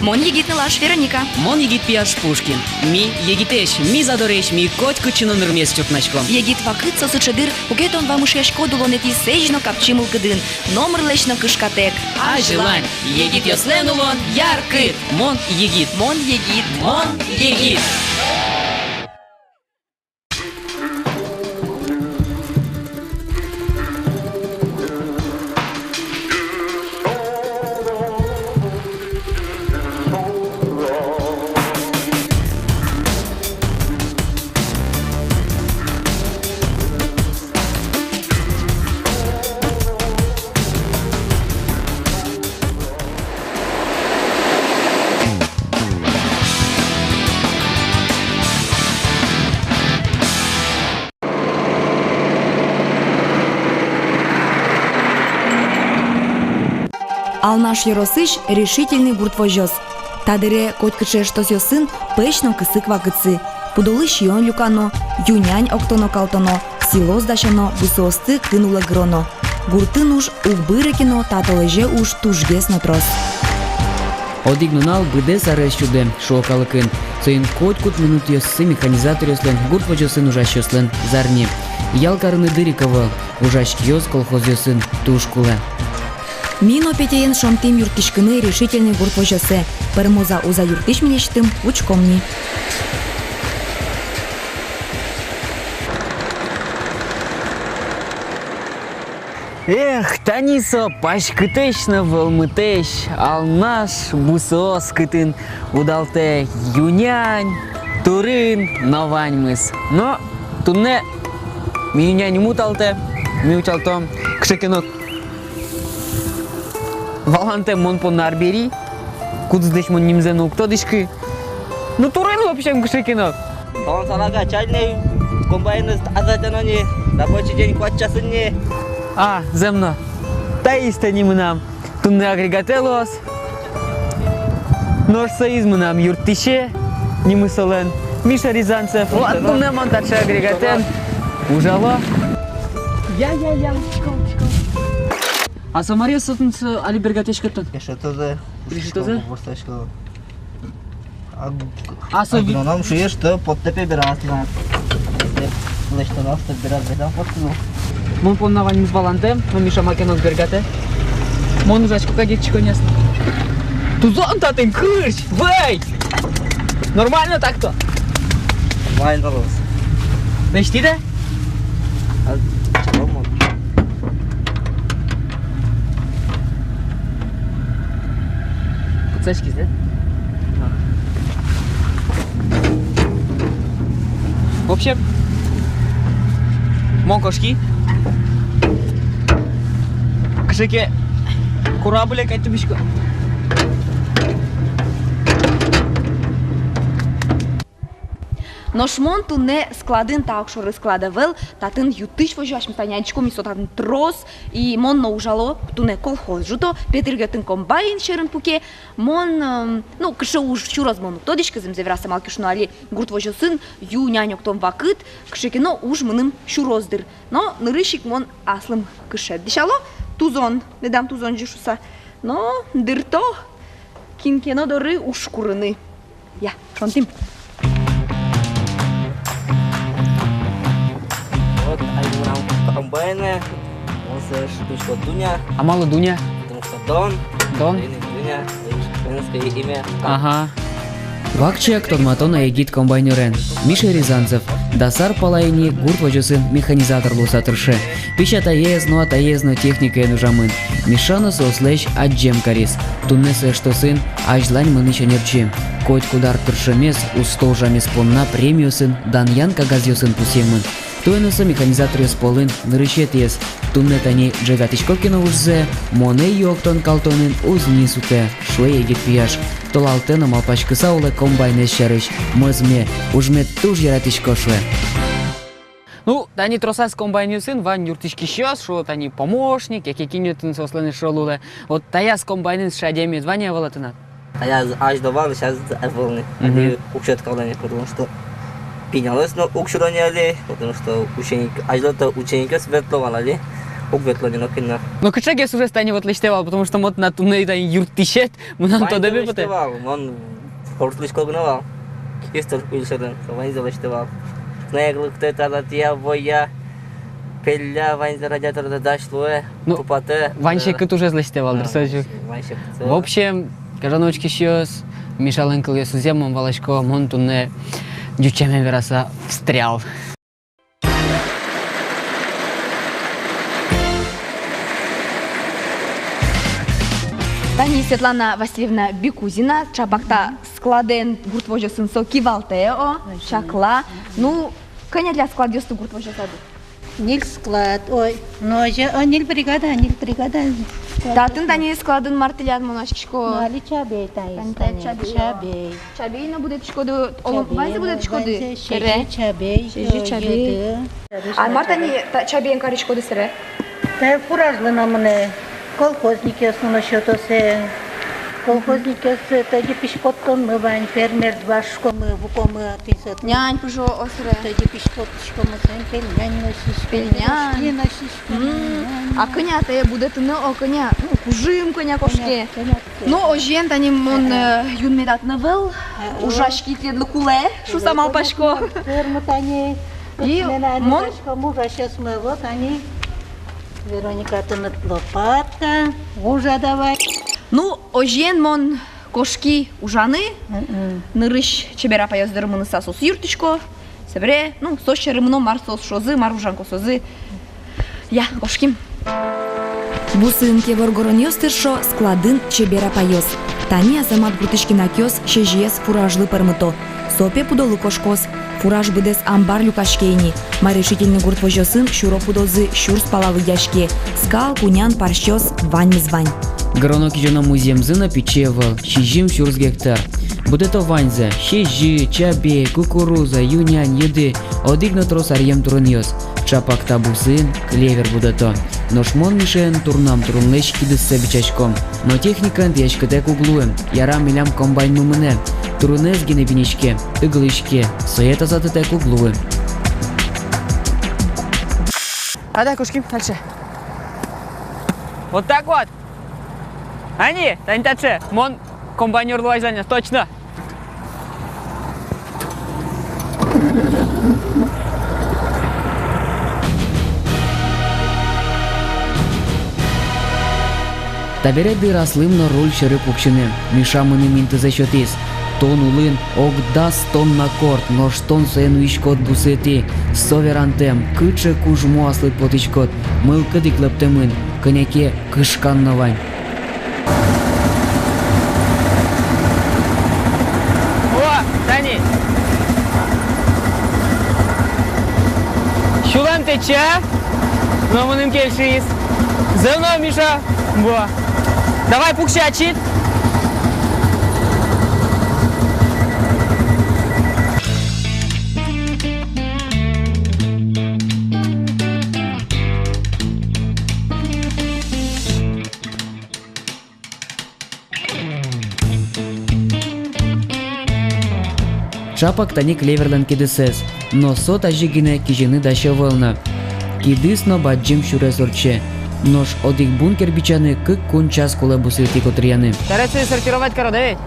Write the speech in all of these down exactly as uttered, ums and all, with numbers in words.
Мон егит нылаш Вероника. Мон егит пияш Пушкин. Ми егитэсь, ми задоресь, ми котькытчы но нырмес чуртнаськом. Егит вакыт со сыӵе дыр, куке тон вамышъяськод улонэтӥ сэзь но капчи мылкыдын, номырлэсь но кышкатэк. Азьлань, егитъёслэн улон яркыт. Мон егит. Мон егит. Мон егит. Алнаш ёросысь Решительный гурт возёс. Та дыре котькыӵе эштосъёсын пӧсь но кысык вакытсы. Пудолы сиён люкано, ю-нянь октоно-калтоно, силос дасяно, бусыосты кын улэ гыроно. Гуртын уж уг быры ке но, та толэзе уж тужгес но трос. Одӥг нунал быдэс арез сюдэ, шуо калыкын. Соин котькуд минутъёссы механизаторъёслэн, гурт возёсын ужасьёслэн зарни. Ял карыны дыр ик ӧвӧл, ужась киос колхозъёсын туж кулэ. Ми но Петяен шонтӥм юрттӥськыны Решительный гурт возёсэ. Пӧрмоз-а, уз-а юрттӥсь милесьтым, учком ни. Эх, тани со паськытэсь но вӧлмытэсь Алнаш бусыос, кытын удалтэ ю-нянь, турын но ваньмыз. Но туннэ ми ю-нянь ум уталтэ, ми утялтом кыӵе ке но валантэм мон понна арбери, кудзэ мон нимзэ но уг тодӥськы. Ну, турын, в общем, кыӵе ке но. Талон салага чайный, комбайнэз таза тяно ни, рабочий день куать часын ни. А, зэм но. Таиз тӥни мынам туннэ агрегатэ луоз. Нош соиз мынам юрттӥсе, нимыз солэн Миша Рязанцев. Вот туннэ мон таӵе агрегатэн ужало. Я, я, я, учко, учко. А со мар-а, со тӥни со али бергатӥськод тон? Решетозэ. Решетозэ? Ворсасько. А, а со ви- агроном шуэ, что поттэ пе бераз на. Лэсьтоно, что бераз бедан поттэ, ну. Мон понна ваньмыз валантэм, но Миша маке но уз бергатэ. Мон ужасько кадь ик, чеконясно. Тузон татын кырсь, вӧй! Нормально так-то? Нормально луоз. Лэсьтӥд-а? А, чего мон? Кутскиз, да? А. В общем, мон кошки. Кыӵе ке корабле кадь тубисько. Нош мон туннэ складын, та огшоры склад ӧвӧл, татын ю-тысь возё, асьмеос тани адӟиськом ини, со татын трос, и мон но ужало, туннэ колхоз ӝуто, Петыр гетын комбайн сьӧрын пуке, мон, эм, ну, кыӵе уж сюроз, мон уг тодӥськы, зэмзэ вераса, малы ке шуоно али гурт возёсын ю-нянь октон вакыт, кыӵе ке но уж мыным сюроз дыр. Но нырысь ик мон аслым кышет дӥсяло, тузон, медам тузон ӟеч шуыса, но дырто кин ке но доры уж курыны. Я, шонтӥм. Вот, али мынам комбайнэ, мон сое шуисько Дуня. А малы Дуня? Потому что Дон. Дон? Дуня, женское имя. Ага. Вакчияк тодматоно егит комбайнёрен. Миша Рязанцев дас ар пала ини гурт возёсын механизатор луыса тырше. Песятаез но, атаез но техникаен ужамын. Миша но соослэсь адӟем кариз. Туннэ со эштосын азьлань мынӥсь ӧнерчи. Котькуд ар тыршемез, усто ужамез понна премиосын, данъян кагазъёсын пусъемын. Туэ но со механизаторъёс пӧлын нырысетӥез. Туннэ тани ӝегатӥсько ке но ужзэ, монэ ю октон-калтонын уз ни сутэ, шуэ егит пияш. Толалтэ но малпаськыса улэ комбайнэз сярысь. Мӧзме, ужме туж яратӥсько, шуэ. Ну, тани тросаз комбайнъёсын вань юрттӥськисьёс, шуо, тани помощник, яке кин отын соослэн эшшо луылэ. Вот таяз комбайнын сыӵе адямиед вань-а, ӧвӧл-а тынад? Таяз азьло вал, сейчас ӧвӧл ни. Мгм. Али уг сёто калык ни, потому что пиналъёс но уг сюро ни али, потому что ученик, азьло-то ученикъёс ветло вал али. Уг ветло ни нокин но. Но кыӵе гес ужез тани вот лэсьтэ вал, потому что мон тынад туннэ тани юрттӥсед, мынам тодэме потэ. Лэсьтэ вал, мон вортлӥсько гинэ вал. Киостэ ульшорын, ваньзэ лэсьтэ вал. Снег лыктэ, тала тӥя, воя, пелля, ваньзэ радиаторзэ дась луэ, ну, тупатэ. Вань секыт ужез лэсьтэ вал, а, дыр, созьы. Вань секыт. В общем, гажано учкисьёс, Мишалэн кылъёсызъя мон валасько, мон туннэ, ӟучамен вераса, встрял. Тани Светлана Васильевна Бикузина, ӵапак та складэн гурт возёсын со кивалтэ, о, чакла. Ну, кӧня тӥляд складъёсты гурт возёсады? Ньыль склад, ой, ну, озьы, о, ньыль бригада, ньыль бригада. Татын тани складын мар тӥляд, мон адӟисько? Ну, али чабей тани, тани тани чабей. Чабей. Чабей но будэтӥськоды, оло, чабей, ваньзэ будэтӥськоды? Ваньзэ, сэре. Чабей, сэре чабей. А мар тани та чабеен кариськоды сэре? Та фуражлы но мынэ, колхозникъёс но сёто сое. Колхозникъёс, тӧдьы писькоттонмы вань, фермер два шукомы, вукомы, тӥни со. Нянь пыжо, о, сэре. Тӧдьы писькоттӥськомы, соин пельнянь но сиськомы, пельнянь. Пельнянь но сиськомы. М, нянь. А кӧня тае будэтыны, о, кӧня, ну, кужым кӧня кошке. Кӧня, кӧня. Ну, озьыен, тани мон, э, юнме татын ӧвӧл, ужаськи, тӥледлы кулэ шуса малпасько. Ферма тани. И мон ужаськом, ужасьёсмы, вот они, Вероника, тыныд лопатка, ужа давай. Ну, озьыен, мон кошки ужаны, нырысь чебер апайёс доры мыныса соосты юрттӥсько. Собере, ну, соос сьӧры мыно, мар соос шуозы, мар ужан косозы. Я, кошким. Бусыын ке воргоронъёс тыршо, складын чебер апайёс. Тани Асамат гуртысь кенакъёс сезьыез фуражлы пӧрмыто. Со пе пудолы кошкоз. Фураж быдэс амбар люкаське ини. Май Решительный гурт возёсын сюро пудозы сюрс пала выдъяське. Скал, кунян, парсьёс, ваньмыз вань. Гыроно-кизёно музъемзы но пичи ӧвӧл, сизьым сюрс гектар. Будэто ваньзэ: сезьы, чабей, кукуруза, ю-нянь, йыды, одӥг но трос аръем турынъёс. Ӵапак та бусыын клевер будэто. Нош мон Мишаен турнам турынлэсь кидыссэ бичасько. Но техникаен тӥяськытэк уг луы. Яра, милям комбайнмы мынэ. Турынэз гинэ биниське, ыглӥське. Сое тазатытэк уг луы. Ада, кошким дальше. Вот так вот. Ани, тани таӵе, мон комбайнёр луо азьланяз, точно. Табере дыр аслым но руль сьӧры пуксьыны. Миша мыным интызэ сётӥз. Тон улын ог дас тонна корт, нош тон сое нуиськод бусыетӥ. Со верантэм, кыӵе кужмо аслыд потӥськод, мылкыд ик лэптэмын, кӧня ке кышкан но вань. О, тани. Сюлэм тэтча, но мыным кельшиз. Зэм но, Миша, бо. Давай, пуксьы ачид. Ӵапак тани клеверлэн кидысэз, но со тазьы гинэ кизьыны дась ӧвӧл на. Кидыс но бадӟым сюрес ортче. Нош одӥг бункер бичаны кык-куинь час кулэ бусыетӥ котыръяны. Табере сое сортировать кароды ведь?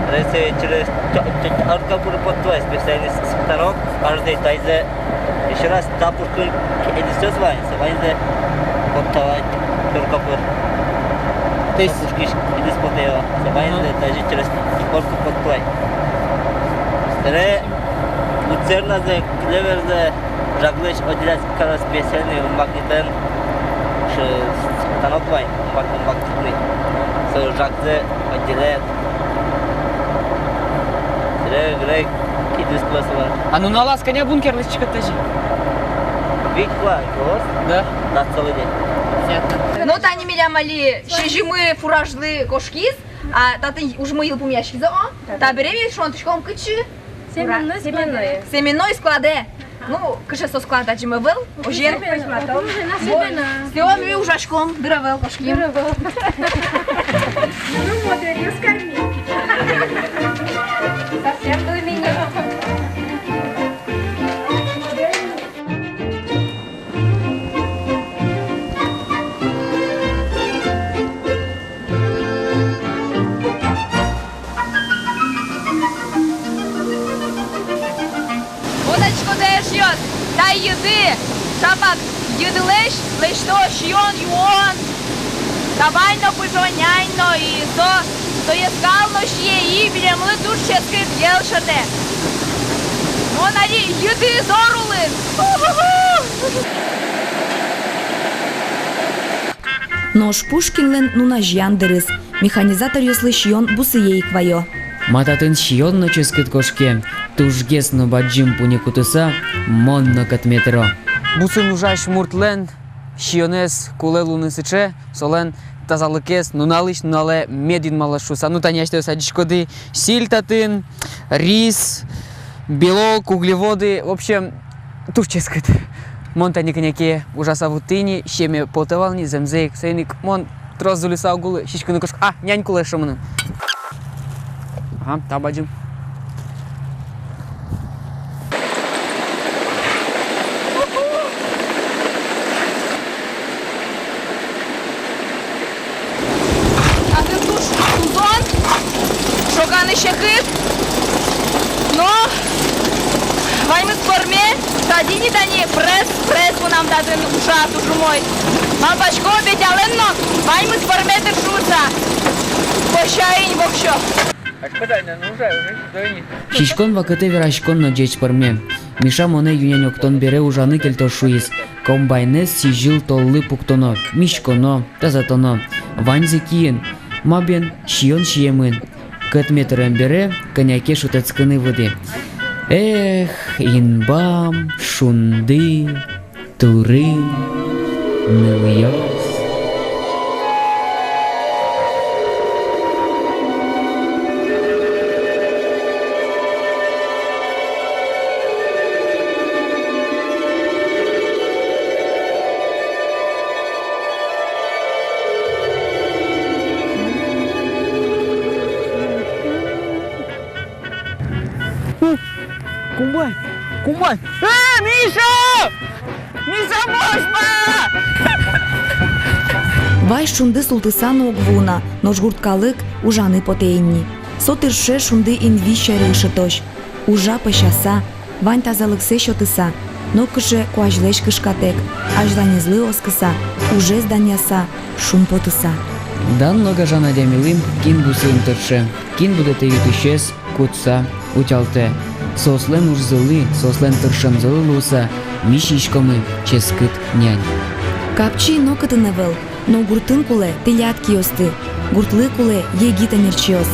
Табере сое через тё-, тё-, тёрка пыр поттылэ специальный с-, станок, каждый тайзэ ещё раз та пушкын кидысъёс вань, со ваньзэ поттылэ тёрка пыр. То есть пушкысь кидыс потэ вал, со ваньзэ тазьы через тёрка поттылэ. Табере люцерназэ, клеверзэ жаглэсь отделять каро специальный магнитэн, ш-, станок вань, маг-, магнитный. Со жагзэ отделяет. Грек, грек, кидыс класс вань. А нуналаз кӧня бункер лэсьтӥськод тазьы? Вить кла, класс? Да. На целый день. Понятно. Ну, тани милям али сезьымы фуражлы кошкиз, а татын ужмы йылпумъяськиз, о? Табере ми шонтӥськом кытчы? Семенной складэ. Семенной складэ. Ну, кыӵе со склад, адӟеме ӧвӧл. Озьыен. Семена. Всё, ми ужаськом, дыр ӧвӧл, кошким. Дыр ӧвӧл. Ну, модельёс кармим. Совсем для меня. Йыды, шапак йыдылэсь лэсьто сиён-юон. Табань но пыжо, нянь но, и со, со скал но сие, и милемлы туж ческыт йӧл сётэ. Мон али йыды зор улын. Ху-ху-ху! Нош Пушкинлэн нуназеян дырыз. Механизаторъёслы сиён бусые ик вайо. Ма татын сиён но ческыт кошке, тужгес но бадӟым пуньы кутыса, мон но кӧтме тыро. Бусын ужась муртлэн сиёнэз кулэ луыны сыӵе, солэн тазалыкез нуналысь нуналэ мед юнмалоз шуыса. Ну, тани асьтэос адӟиськоды, сӥль татын, рис, белок, углеводы. В общем, туж ческыт. Мон тани кӧня ке ужаса вуттӥ ини, сиеме потэ вал ни, зэмзэ ик, соин ик мон трос зульыса уг улы, сиськыны кошко. А, нянь кулэ эшшо мыным. Ага, та бадӟым. Татын туж тузон, шоганы секыт, но ваньмыз пӧрме. Тадини тани пресс, пресс мынам татын ужа, туж умой. Малпасько, Петялэн но ваньмыз пӧрме дыр шуыса. Пӧся ини воксё. Сиськон вакытэ вераськон но ӟеч пӧрме. Миша монэ ю-нянь октон бере ужаны кельтоз шуиз. Комбайнэз сӥзьыл толлы пуктоно, миськоно, тазатоно. Ваньзэ киын, ма бен, сиён сиемын. Кӧтме тырем бере кӧня ке шутэтскыны выды. Эх, инбам, шунды, турын, нылъёс. Кумбай! Кумбай! Э, Миша! Миша, бошма! Вазь шунды султыса но уг вуы на, нош гурт калык ужаны потэ ини. Со тырше шунды инвись сьӧры ышытозь. Ужа пӧсяса, вань тазалыксэ сётыса, нокыӵе куазьлэсь кышкатэк, азьланезлы оскыса, ужез данъяса, шумпотыса. Дан но гажан адямилы, кин бусыын тырше, кин будэтэ ю-тысез, кутса, утялтэ. Соослэн ужзылы, соослэн тыршемзылы луыса, ми сиськомы ческыт нянь. Капчи нокытын ӧвӧл, но гуртын кулэ тӥляд киосты, гуртлы кулэ егит ӧнерчиос.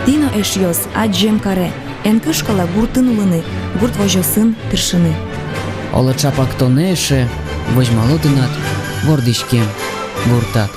Тӥ но, эшъёс, адӟем каре, эн кышкалэ гуртын улыны, гурт возьёсын тыршыны. Оло, ӵапак тонэ эше возьмало тынад вордӥськем гуртад.